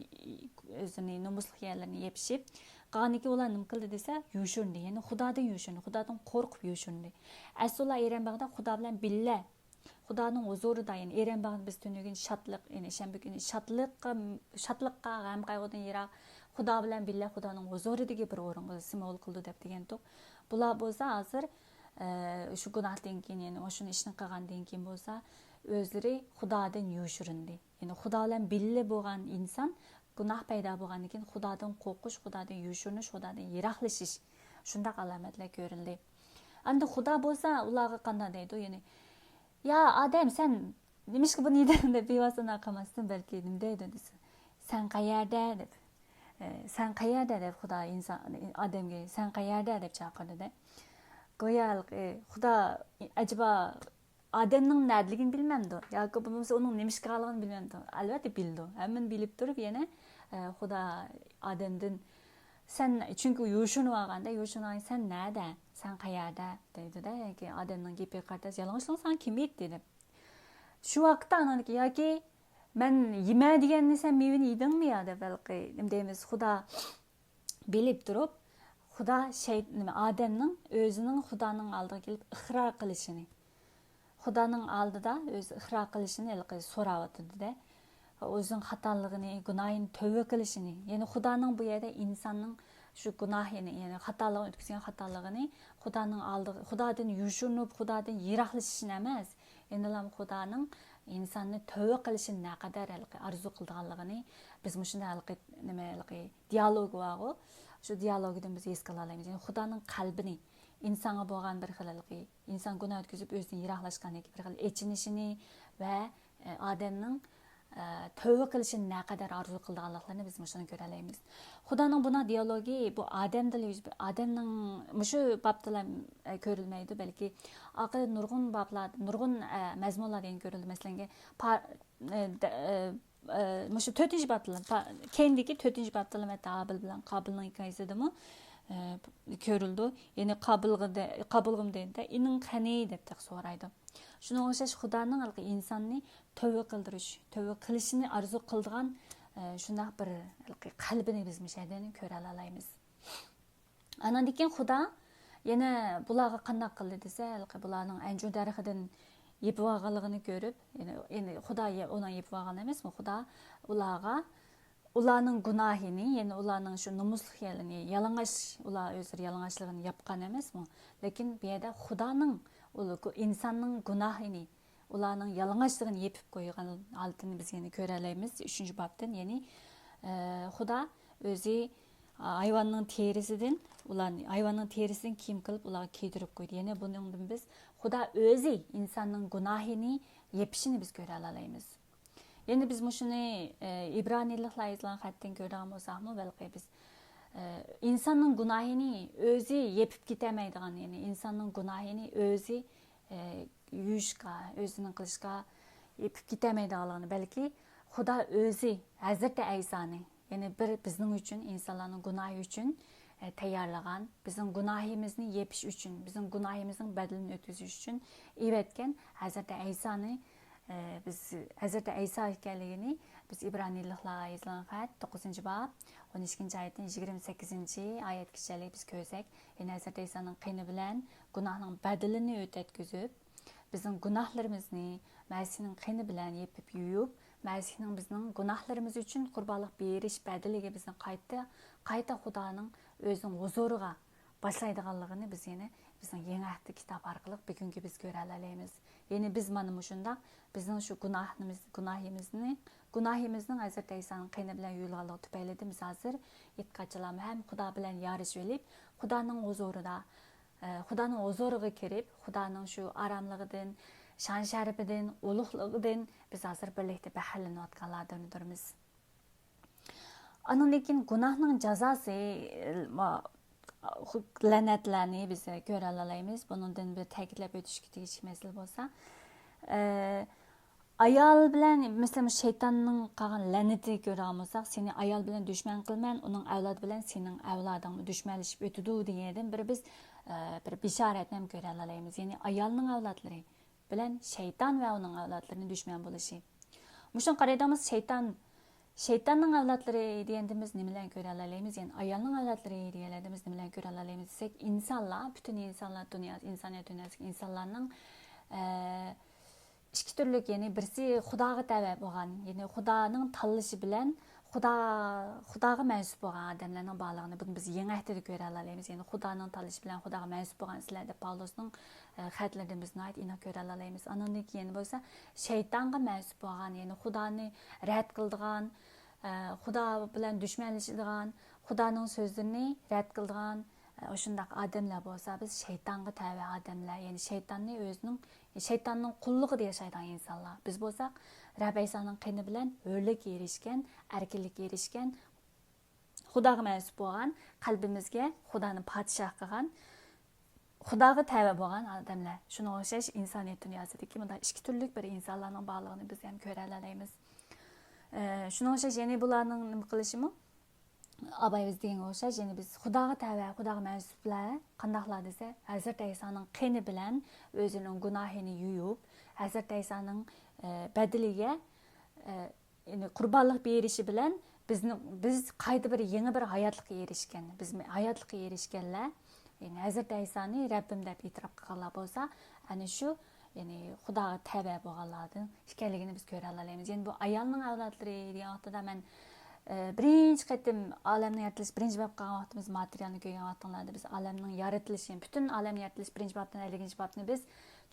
ئۆزىنى نومۇسلۇق يەرلىرىنى يېپىشىپ قالغاندىن كېيىن، ئۇلار نېمە قىلدى دېسە، يوشۇرۇندى. يەنى خۇدادىن يوشۇرۇندى، خۇدادىن قورقۇپ يوشۇرۇندى. ئەسلى ئۇلار ئېرەن باغدا خۇدا بىلەن بىللە، خۇدانىڭ ھۇزۇرىدا، يەنى ئېرەن باغدا بىز تۈنۈگۈن شادلىق، يەنى شەنبە كۈنى شادلىققا، شادلىققا، غەم-قايغۇدىن يىراق، خۇدا بىلەن بىللە خۇدانىڭ ھۇزۇرىدىكى بىر ئورۇنغا سىمۋول قىلىدۇ دەپ دېگەنتۇق. بۇلار بولسا ھازىر، ئە، شۇ گۇناھتىن كېيىن، يەنى ئاشۇ ئىشنى قىلغاندىن كېيىن بولسا، ئۆزلىرى خۇدادىن يوشۇرۇندى. يەنى خۇدا بىلەن بىللە بولغان ئىنسان گۇناھ پەيدا بولغاندىن كېيىن خۇدادىن قورقۇش، خۇدادىن يوشۇرۇنۇش، خۇدادىن يىراقلىشىش، شۇنداق ئالامەتلەر كۆرۈلدى. ئەمدى خۇدا بولسا ئۇلارغا قانداق دەيدۇ؟ يەنى، يا ئادەم، سەن نېمىشقا بۇنى يېدىڭ دەپ بىۋاسىتە قىلماستىن، بەلكى نېمە دەيدۇ دېسە، سەن قەيەردە دەپ، ئە، سەن قەيەردە دەپ خۇدا ئىنسان، ئادەمگە سەن قەيەردە دەپ چاقىرىدۇ-دە. گويا، ئە، خۇدا ئەجەبا ئادەمنىڭ نەدىلىكىنى بىلمەمدۇ؟ ياكى بولمىسا ئۇنىڭ نېمە ئىش قىلغانلىقىنى بىلمەمدۇ؟ ئەلۋەتتە بىلىدۇ. ھەممىنى بىلىپ تۇرۇپ يەنە، ئە، خۇدا ئادەمدىن سەن، چۈنكى يوشۇرۇنۇۋالغاندا، يوشۇرۇنۇۋالغان، سەن نەدە؟ سەن قەيەردە؟ دەيدۇ-دە. ياكى ئادەمنىڭ گېپىگە قارىتا، يالىڭاچلىقىڭ ساڭا كىم ئېيتتى دەپ. شۇ ۋاقىتتا ئانىڭدىكى ياكى مەن يېمە دېگەننى سەن مېۋىنى يېدىڭمۇ يا دەپ ھېلىقى نېمە دەيمىز، خۇدا بىلىپ تۇرۇپ، خۇدا شەي-، نېمە، ئادەمنىڭ ئۆزىنىڭ خۇدانىڭ ئالدىغا كېلىپ ئىقرار قىلىشىنى، خۇدانىڭ ئالدىدا ئۆزى ئىقرار قىلىشىنى ھېلىقى سوراۋاتىدۇ-دە. ئۆزىنىڭ خاتالىقىنى، گۇناھىنى تۆۋە قىلىشىنى، يەنى خۇدانىڭ بۇ يەردە ئىنساننىڭ شۇ گۇناھىنى، يەنى خاتالىقىنى، ئۆتكۈزگەن خاتالىقىنى خۇدانىڭ ئالدىغا، خۇدادىن يوشۇرۇنۇپ، خۇدادىن يىراقلىشىشىنى ئەمەس، يەنىلا خۇدانىڭ ئىنساننى تۆۋە قىلىشىنى نەقەدەر ھېلىقى ئارزۇ قىلىدىغانلىقىنى بىز مۇشۇنداق ھېلىقى نېمە، ھېلىقى دىيالوگى بارغۇ، شۇ دىيالوگىدىن بىز ھېس قىلالايمىز. يەنى خۇدانىڭ قەلبىنى، ئىنسانغا بولغان بىر خىل ھېلىقى، ئىنسان گۇناھ ئۆتكۈزۈپ ئۆزىدىن يىراقلاشقاندىن كېيىن بىر خىل ئېچىنىشىنى ۋە، ئە، ئادەمنىڭ، ئە، تۆۋە قىلىشىنى نەقەدەر ئارزۇ قىلىدىغانلىقلىرىنى بىز مۇشۇنى كۆرەلەيمىز. خۇدانىڭ بۇنداق دىيالوگى بۇ ئادەمدىلا يۈز، ئادەمنىڭ مۇشۇ بابتىلا، ئە، كۆرۈلمەيدۇ، بەلكى ئارقىدا نۇرغۇن بابلار، نۇرغۇن، ئە، مەزمۇنلار دېگەن كۆرۈلدى. مەسىلەن، پا-، ئە، دە-، ئە، ئە، مۇشۇ تۆتىنچى بابتىلا، پا-، كەينىدىكى تۆتىنچى بابتىلا ھەتتا ھابىل بىلەن قابىلنىڭ ھېكايىسىدىمۇ، ئە، كۆرۈلىدۇ. يەنى قابىلغا دە-، قابىلغىمۇ دېگەندە، ئېنىڭ قېنى دەپ تېخى سورايدۇ. شۇنىڭغا ئوخشاش خۇدانىڭ ھېلىقى ئىنساننى تەۋبە قىلدۇرۇش، تەۋبە قىلىشىنى ئارزۇ قىلىدىغان، ئە، شۇنداق بىر ھېلىقى قەلبىنى بىز مۇشۇ يەردىن كۆرەلەيمىز. ئاناندىن كېيىن خۇدا يەنە بۇلارغا قانداق قىلدى دېسە، ھېلىقى بۇلارنىڭ ئەنجۈر دەرىخىدىن يېپىۋالغانلىقىنى كۆرۈپ، يەنى، يەنى خۇدا يە-، ئۇنىڭ يېپىۋالغان ئەمەسمۇ؟ خۇدا ئۇلارغا ئۇلارنىڭ گۇناھىنى، يەنى ئۇلارنىڭ شۇ نومۇسلۇق يەرلىرىنى، يالىڭاچ، ئۇلار ئۆزلىرى يالىڭاچلىقىنى ياپقان ئەمەسمۇ؟ لېكىن بۇ يەردە خۇدانىڭ، ئۇل-، ئىنساننىڭ گۇناھىنى، ئۇلارنىڭ يالىڭاچلىقىنى يېپىپ قويغان ھالىتىنى بىز يەنە كۆرەلەيمىز. ئۈچىنچى بابتىن، يەنى، ئە، خۇدا ئۆزى ھايۋاننىڭ تېرىسىدىن، ئۇلارنى ھايۋاننىڭ تېرىسىدىن كىيىم قىلىپ، ئۇلارغا كىيدۈرۈپ قويدى. يەنە بۇنىڭدىن بىز خۇدا ئۆزى ئىنساننىڭ گۇناھىنى يېپىشىنى بىز كۆرەلەيمىز. يەنە بىز مۇشۇنى، ئە، ئىبرانىيلىقلار يېزىلغان خەتتىن كۆرىدىغان بولساقمۇ، بەلكى بىز، ئە، ئىنساننىڭ گۇناھىنى ئۆزى يېپىپ كېتەلمەيدىغان، يەنى ئىنساننىڭ گۇناھىنى ئۆزى، ئە، يۇيۇشقا، ئۆزىنىڭ قىلىشقا يېپىپ كېتەلمەيدىغانلىقىنى، بەلكى خۇدا ئۆزى ھەزرىتى ئەيسانى، يەنى بىر بىزنىڭ ئۈچۈن، ئىنسانلارنىڭ گۇناھى ئۈچۈن، ئە، تەييارلىغان، بىزنىڭ گۇناھىمىزنى يېپىش ئۈچۈن، بىزنىڭ گۇناھىمىزنىڭ بەدىلىنى ئۆتكۈزۈش ئۈچۈن ئېۋەتكەن ھەزرىتى ئەيسانى، ئە، بىز ھەزرىتى ئەيسا ئىكەنلىكىنى بىز ئىبرانىيلىقلارغا يېزىلغان خەت، توققۇزىنچى باب، ئون ئىككىنچى ئايەتتىن يىگىرمە سەككىزىنچى ئايەتكىچىلىك بىز كۆرسەك، يەنى ھەزرىتى ئەيسانىڭ قېنى بىلەن گۇناھنىڭ بەدىلىنى ئۆتەتكۈزۈپ، بىزنىڭ گۇناھلىرىمىزنى مەسىھنىڭ قېنى بىلەن يېپىپ يۇيۇپ، مەسىھنىڭ بىزنىڭ گۇناھلىرىمىز ئۈچۈن قۇربانلىق بېرىش بەدىلىگە بىزنى قايتا، قايتا خۇدانىڭ ئۆزىنىڭ ھۇزۇرىغا باشلايدىغانلىقىنى بىز يەنە بىزنىڭ يېڭى ئەھدى كىتاب ئارقىلىق بۈگۈنكى بىز كۆرەلەيمىز. يەنى بىز مانا مۇشۇنداق بىزنىڭ شۇ گۇناھىمىز، گۇناھىمىزنى، گۇناھىمىزنىڭ ھەزرىتى ئەيسانىڭ قېنى بىلەن يۇيۇلغانلىقى تۈپەيلىدىن بىز ھازىر ئېتىقادچىلارمۇ ھەم خۇدا بىلەن يارىشىۋېلىپ، خۇدانىڭ ھۇزۇرىدا، ئە، خۇدانىڭ ھۇزۇرىغا كىرىپ، خۇدانىڭ شۇ ئاراملىقىدىن، شان-شەرىپىدىن، ئۇلۇغلۇقىدىن بىز ھازىر بىرلىكتە بەھرىلىنىۋاتقانلاردىن بىرىمىز. ئاندىن كېيىن گۇناھنىڭ جازاسى، ئە، ما-، خۇ-، لەنەتلەرنى بىز كۆرەلەيمىز. بۇنىڭدىن بىر تەكىتلەپ ئۆتۈشكە تېگىشلىك مەسىلە بولسا، ئە، ئايال بىلەن، مەسىلەن، شەيتاننىڭ قىلغان لەنىتىگە كۆرىدىغان بولساق، سېنى ئايال بىلەن دۈشمەن قىلىمەن، ئۇنىڭ ئەۋلادى بىلەن سېنىڭ ئەۋلادىڭمۇ دۈشمەنلىشىپ ئۆتىدۇ دېگەندىن بىر بىز، ئە، بىر بېشارەتنى ھەم كۆرەلەيمىز. يەنى ئايالنىڭ ئەۋلادلىرى بىلەن شەيتان ۋە ئۇنىڭ ئەۋلادلىرىنىڭ دۈشمەن بولۇشى. مۇشۇنى قارايدىغان بولساق، شەيتان، شەيتاننىڭ ئەۋلادلىرى دېگەندە بىز نېمىلەرنى كۆرەلەيمىز؟ يەنى ئايالنىڭ ئەۋلادلىرى دېگەنلەردە بىز نېمىلەرنى كۆرەلەيمىز دېسەك، ئىنسانلار، پۈتۈن ئىنسانلار دۇنياسى، ئىنسانىيەت دۇنياسىدىكى ئىنسانلارنىڭ، ئە، ئىككى تۈرلۈك، يەنى بىرسى خۇداغا تەۋە بولغان، يەنى خۇدانىڭ تاللىشى بىلەن خۇدا، خۇداغا مەنسۇپ بولغان ئادەملەرنىڭ بارلىقىنى بۇنى بىز يېڭى ئەھدىدە كۆرەلەيمىز. يەنى خۇدانىڭ تاللىشى بىلەن خۇداغا مەنسۇپ بولغان ئىسلەر دەپ پاۋلۇسنىڭ، ئە، خەتلىرىدىن بىز ناھايىتى ئېنىق كۆرەلەيمىز. ئانىڭدىن كېيىن بولسا شەيتانغا مەنسۇپ بولغان، يەنى خۇدانى رەت قىلىدىغان، ئە، خۇدا بىلەن دۈشمەنلىشىدىغان، خۇدانىڭ سۆزلىرىنى رەت قىلىدىغان، ئە، شۇنداق ئادەملەر بولسا بىز شەيتانغا تەۋە ئادەملەر، يەنى شەيتاننى ئۆزىنىڭ، شەيتاننىڭ قۇللۇقىدا ياشايدىغان ئىنسانلار. بىز بولساق رەب ئەيسانىڭ قېنى بىلەن ھۆرلۈككە ئېرىشكەن، ئەركىنلىككە ئېرىشكەن، خۇداغا مەنسۇپ بولغان، قەلبىمىزگە خۇدانى پادىشاھ قىلغان، خۇداغا تەۋە بولغان ئادەملەر. شۇنىڭغا ئوخشاش ئىنسانىيەت دۇنياسىدىكى مۇنداق ئىككى تۈرلۈك بىر ئىنسانلارنىڭ بارلىقىنى بىز ھەم كۆرەلەيمىز. ئە، شۇنىڭغا ئوخشاش يەنە بۇلارنىڭ نېمە قىلىشىمۇ؟ ئابايىمىز دېگەنگە ئوخشاش، يەنى بىز خۇداغا تەۋە، خۇداغا مەنسۇپلار قانداقلار دېسە، ھەزرىتى ئەيسانىڭ قېنى بىلەن ئۆزىنىڭ گۇناھىنى يۇيۇپ، ھەزرىتى ئەيسانىڭ، ئە، بەدىلىگە، ئە، يەنى قۇربانلىق بېرىشى بىلەن بىزنى، بىز قايتا بىر يېڭى بىر ھاياتلىققا ئېرىشكەن، بىز ھاياتلىققا ئېرىشكەنلەر، يەنى ھەزرىتى ئەيسانى رەببىم دەپ ئېتىراپ قىلغانلار بولسا، ئەنە شۇ، يەنى خۇداغا تەۋە بولغانلاردىن ئىكەنلىكىنى بىز كۆرەلەيمىز. يەنى بۇ ئايالنىڭ ئەۋلادلىرى دېگەن ۋاقتىدا مەن، ئە، بىرىنچى قېتىم ئالەمنىڭ يارىتىلىشى بىرىنچى باب قىلغان ۋاقتىمىز، ماتېرىيالنى كۆرگەن ۋاقتىڭلاردا بىز ئالەمنىڭ يارىتىلىشى، پۈتۈن ئالەمنىڭ يارىتىلىشى بىرىنچى بابتىن ئەللىكىنچى بابنى بىز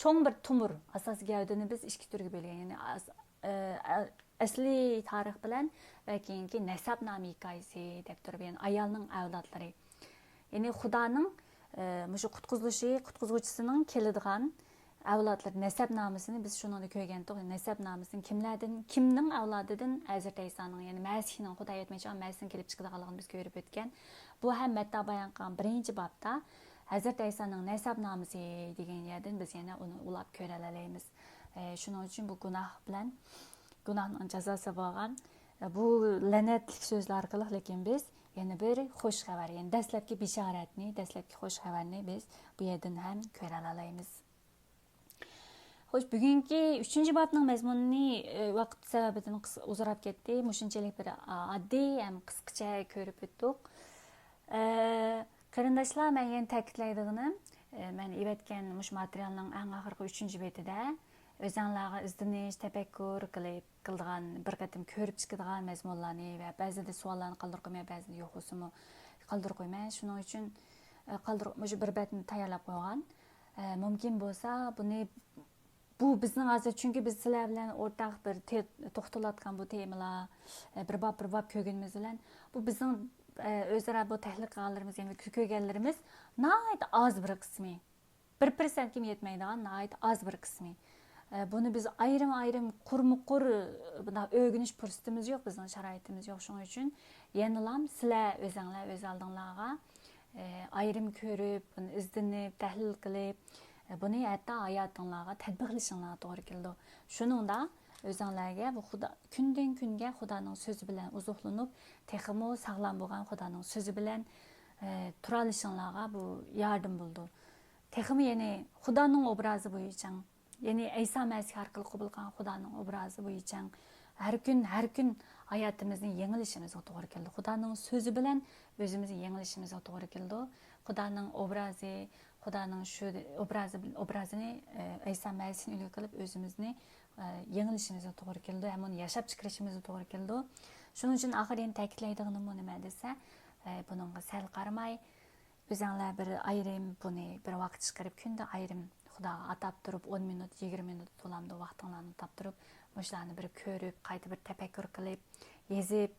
چوڭ بىر تومۇر، ئاساسىي گەۋدىنى بىز ئىككى تۈرگە بۆلگەن. يەنى ئاس-، ئە، ئە، ئەسلىي تارىخ بىلەن ۋە كېيىنكى نەسەبنامە ھېكايىسى دەپ تۇرۇپ، يەنى ئايالنىڭ ئەۋلادلىرى. يەنى خۇدانىڭ، ئە، مۇشۇ قۇتقۇزۇلۇشى، قۇتقۇزغۇچىسىنىڭ كېلىدىغان ئەۋلادلىرى، نەسەبنامىسىنى بىز شۇنىڭدا كۆرگەنتۇق. نەسەبنامىسىنى كىملەردىن، كىمنىڭ ئەۋلادىدىن ھەزرىتى ئەيسانىڭ، يەنى مەسىھنىڭ، خۇدا يەتمەيدىغان مەسىھنىڭ كېلىپ چىقىدىغانلىقىنى بىز كۆرۈپ ئۆتكەن. بۇ ھەم مەتتا بايان قىلغان بىرىنچى بابتا ھەزرىتى ئەيسانىڭ نەسەبنامىسى دېگەن يەردىن بىز يەنە ئۇنى ئۇلاپ كۆرەلەيمىز. ئە، شۇنىڭ ئۈچۈن بۇ گۇناھ بىلەن گۇناھنىڭ جازاسى بولغان، ئە، بۇ لەنەتلىك سۆزلەر ئارقىلىق، لېكىن بىز يەنە بىر خۇش خەۋەر، يەنى دەسلەپكى بېشارەتنى، دەسلەپكى خۇش خەۋەرنى بىز بۇ يەردىن ھەم كۆرەلەيمىز. خوش، بۈگۈنكى ئۈچىنچى بابنىڭ مەزمۇنىنى، ئى، ۋاقىت سەۋەبىدىن قىس-، ئۇزىراپ كەتتى. مۇشۇنچىلىك بىر، ئا، ئاددىي ھەم قىسقىچە كۆرۈپ ئۆتتۇق. ئە، قېرىنداشلار، مەن يەنە تەكىتلەيدىغىنىم، ئە، مەن ئېۋەتكەن مۇشۇ ماتېرىيالنىڭ ئەڭ ئاخىرقى ئۈچىنچى بېتىدە ئۆزەڭلارغا ئىزدىنىش، تەپەككۇر قىلىپ، قىلىدىغان، بىر قېتىم كۆرۈپ چىقىدىغان مەزمۇنلارنى ۋە بەزىدە سوئاللارنى قالدۇرۇپ قويماي، بەزىدە يوق بولسىمۇ قالدۇرۇپ قويماي. شۇنىڭ ئۈچۈن، ئە، قالدۇرۇپ، مۇشۇ بىر بەتنى تەييارلاپ قويغان. ئە، مۇمكىن بولسا، بۇنى، بۇ بىزنىڭ ھازىر، چۈنكى بىز سىلەر بىلەن ئورتاق بىر تې-، توختىلىۋاتقان بۇ تېمىلار، ئە، بىر باب، بىر باب كۆرگىنىمىز بىلەن، بۇ بىزنىڭ، ئە، ئۆزئارا بۇ تەھلىل قىلغانلىرىمىز، يەنى كۆ-، كۆرگەنلىرىمىز ناھايىتى ئاز بىر قىسمى. بىر پىرسەنتكىمۇ يەتمەيدىغان ناھايىتى ئاز بىر قىسمى. ئە، بۇنى بىز ئايرىم-ئايرىم، قۇرمۇ قۇر، بۇنداق ئۆگىنىش پۇرسىتىمىز يوق، بىزنىڭ شارائىتىمىز يوق. شۇنىڭ ئۈچۈن يەنىلام سىلەر ئۆزەڭلار ئۆز ئالدىڭلارغا، ئە، ئايرىم كۆرۈپ، بۇنى ئىزدىنىپ، تەھلىل قىلىپ، ئە، بۇنى ھەتتا ھاياتىڭلارغا تەتبىقلىشىڭلارغا توغرا كېلىدۇ. شۇنىڭدا ئۆزەڭلارگە بۇ خۇدا، كۈندىن كۈنگە خۇدانىڭ سۆزى بىلەن ئوزۇقلىنىپ، تېخىمۇ ساغلام بولغان خۇدانىڭ سۆزى بىلەن، ئە، تۇرالىشىڭلارغا بۇ ياردىمى بولىدۇ. تېخىمۇ يەنى خۇدانىڭ ئوبرازى بويىچە، يەنى ئەيسا مەسىھ ئارقىلىق قوبۇل قىلغان خۇدانىڭ ئوبرازى بويىچە ھەر كۈن، ھەر كۈن ھاياتىمىزنى يېڭىلىشىمىزغا توغرا كېلىدۇ. خۇدانىڭ سۆزى بىلەن ئۆزىمىزنى يېڭىلىشىمىزغا توغرا كېلىدۇ. خۇدانىڭ ئوبرازى، خۇدانىڭ شۇ ئوبرازى، ئوبرازىنى، ئە، ئەيسا مەسىھنى ئۈلگە قىلىپ ئۆزىمىزنى، ئە، يېڭىلىشىمىزغا توغرا كېلىدۇ ھەم ئۇنى ياشاپ چىقىرىشىمىزغا توغرا كېلىدۇ. شۇنىڭ ئۈچۈن ئاخىر يەنە تەكىتلەيدىغىنىمۇ نېمە دېسە، ئە، بۇنىڭغا سەل قارىماي، ئۆزەڭلار بىر ئايرىم بۇنى بىر ۋاقىت چىقىرىپ، كۈندە ئايرىم خۇداغا ئاتاپ تۇرۇپ، ئون مىنۇت، يىگىرمە مىنۇت بولامدۇ ۋاقتىڭلارنى تاپتۇرۇپ، مۇشۇلارنى بىر كۆرۈپ، قايتا بىر تەپەككۇر قىلىپ، يېزىپ،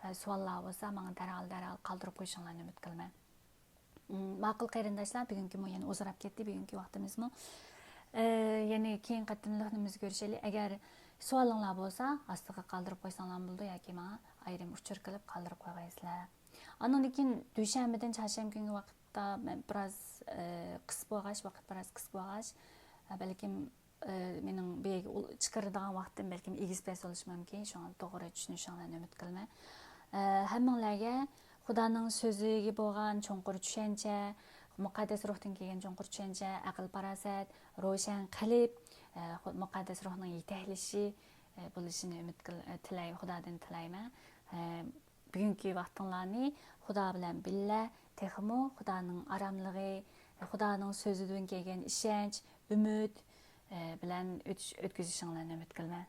ئە، سوئاللار بولسا ماڭا دەرھال، دەرھال قالدۇرۇپ قويۇشۇڭلارنى ئۈمىد قىلىمەن. م، ماقۇل قېرىنداشلار، بۈگۈنكىمۇ يەنە ئۇزىراپ كەتتى، بۈگۈنكى ۋاقتىمىزمۇ. ئە، يەنە كېيىنكى قېتىملىقىمىزدا كۆرۈشەيلى. ئەگەر سوئالىڭلار بولسا، ئاستىغا قالدۇرۇپ قويساڭلار بولىدۇ ياكى ماڭا ئايرىم ئۇچۇر قىلىپ قالدۇرۇپ قويغايسىلەر. ئاندىن كېيىن دۈشەنبىدىن چارشەنبە كۈنگە ۋاقىتتا مەن بىراز، ئە، قىس بولغاچ، ۋاقىت بىراز قىس بولغاچ، ئە، بەلكىم، ئە، مېنىڭ بۇ يەرگە ئۇل-، چىقىرىدىغان ۋاقتىم بەلكىم ئېگىز پەس بولۇشى مۇمكىن. شۇڭا توغرا چۈشىنىشىڭلارنى ئۈمىد قىلىمەن. ئە، ھەممىڭلارگە خۇدانىڭ سۆزىگە بولغان چوڭقۇر چۈشەنچە، مۇقەددەس روھتىن كەلگەن چوڭقۇر چۈشەنچە، ئەقىل-پاراسەت، روشەن قەلب، ئە، خۇ-، مۇقەددەس روھنىڭ يېتەكلىشى، ئە، بولۇشىنى ئۈمىد قىل-، ئە، تىلەي-، خۇدادىن تىلەيمەن. ئە، بۈگۈنكى ۋاقتىڭلارنى خۇدا بىلەن بىللە، تېخىمۇ خۇدانىڭ ئاراملىقى، خۇدانىڭ سۆزىدىن كەلگەن ئىشەنچ، ئۈمىد، ئە، بىلەن ئۆتۈش-، ئۆتكۈزۈشۈڭلارنى ئۈمىد قىلىمەن.